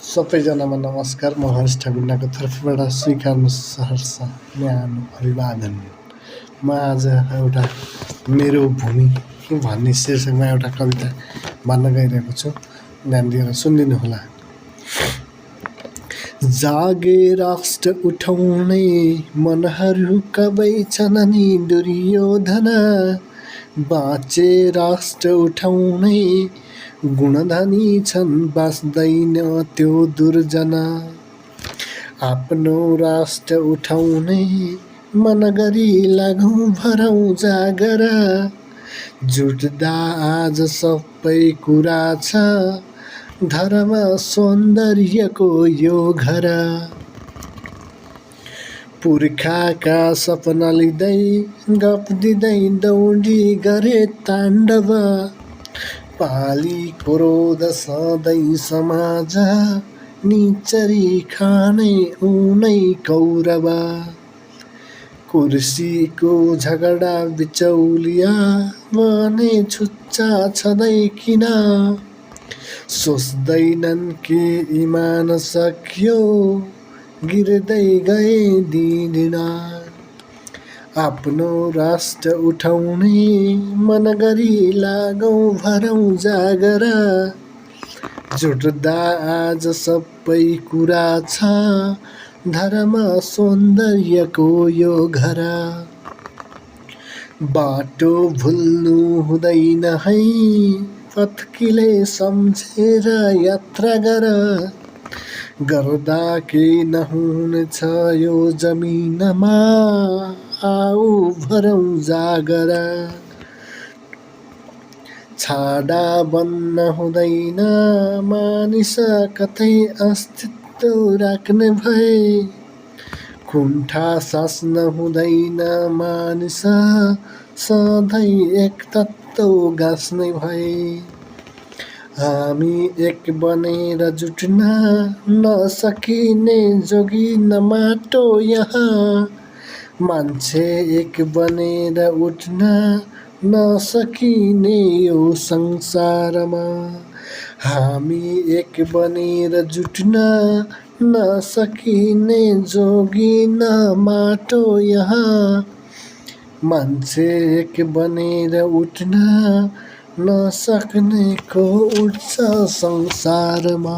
सबैजनामा नमस्कार। म हर्ष ठगुन्नाको तर्फबाट स्वीकार्नु सहर्ष न्यानो अभिवादन। म आज एउटा मेरो भूमि भन्ने शीर्षकमा एउटा कविता भन्न गइरहेको छु। ध्यान दिएर सुनिदिनु होला। जागे राष्ट्र उठाउने मनहरू कबै छन् नि दुर्योधन, बाँचे राष्ट्र उठाउने गुणधनी छन् बाँच्दैन त्यो दुर्जना। आफ्नो राष्ट्र उठाउने मन गरी लागौँ भरौँ जागर, जुट्दा आज सबै कुरा छ धर्म सौन्दर्यको यो घर। पुर्खाका सपना लिँदै गफ दिँदै दौडी गरे ताण्डव, पाली क्रोध सधैँ समाज निचरी खाने उनै कौरव। कुर्सीको झगडा बिचौलिया भने छुच्चा छँदै किन, सोच्दैनन् कि इमान सक्यो गिर्दै गए दिनदिन। आफ्नो राष्ट्र उठाउने मन गरी लागौँ भरौँ जागर, जुट्दा आज सबै कुरा छ धर्म सौन्दर्यको यो घर। बाटो भुल्नु हुँदैन है, पत्किले सम्झेर यात्रा गर, गर्दा केही नहुनेछ यो जमिनमा आऊ भरौँ जागर। छाडा बन्न हुँदैन मानिस कतै अस्तित्व राख्ने भए, कुण्ठा सास्न हुँदैन मानिस सधैँ एक तत्त्व गाँस्ने भए। हामी एक बनेर जुट्न नसकिने जोगिन माटो यहाँ, मान्छे एक बनेर उठ्न नसकिने यो संसारमा। हामी एक बनेर जुट्न नसकिने जोगिन माटो यहाँ, मान्छे एक बनेर उठ्न नसक्ने को उठ्छ संसारमा।